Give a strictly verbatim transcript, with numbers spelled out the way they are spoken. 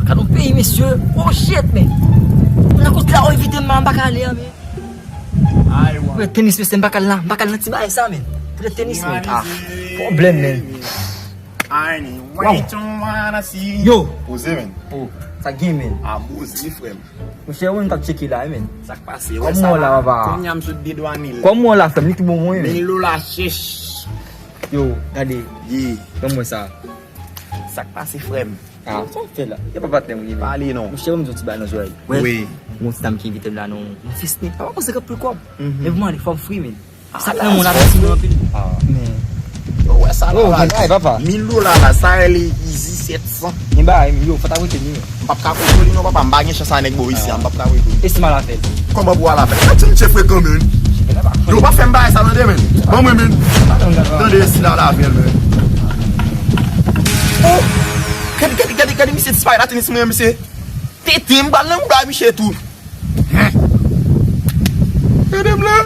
Gade yon peyi, mesye. Oh shit, men. Nan kote la, ou evite m, m pa ka ale a, men. Ay, wa. Pou tenis, mesye, m pa ka al la. M pa ka al nan ti bagay sa, men. Pou tenis, men. Ah, pwoblèm, men. Ay, ni. Yo. Poze, men. Oh, sa gen, men. Ah, poze, frè m. Monchè, ou menm t ap tcheke la, men. Sa k pase? Kòman w la, papa? Kounye a m sot dedwane l. Kòman w la, frè m? Li ki bon mwen, men. Mil dola chèch. Yo, gade. Ye. Ban mwen sa. Sa k pase, frè m? Ah, sa w fè la? E pa patnè w ye, men. Pale non. Monchè, ban m di w ti bagay nan zòrèy. Wi. Gon ti dam ki envite m la nan yon fèstin. Papa, panse k ap pran kòb. Men pou mwen, fò m fri, men. Sa k nan men w la, mèsi mwen anpil. Men. Yo, wè sa la, oh, bagay, papa. Mil dola la, sa rele Easy sèt san. Gen bagay, men yo, fò ta rete ni. M p ap ka kontwole non, papa, m pa gen chans a nèg bò isi a, m p ap ka kontwole. E si m al avè l? Kòman pou w al avè l? Gad ti misye frekan, men. Yo, pa fè m bagay sa, tande, men. Ban mwen, men. Tande, si l al avè l, men. Oh! Gade, gade, gade, gade, misye disparèt la, tenis mwen, misye. Tete, m pral nan mouda misye tou. Gade m la.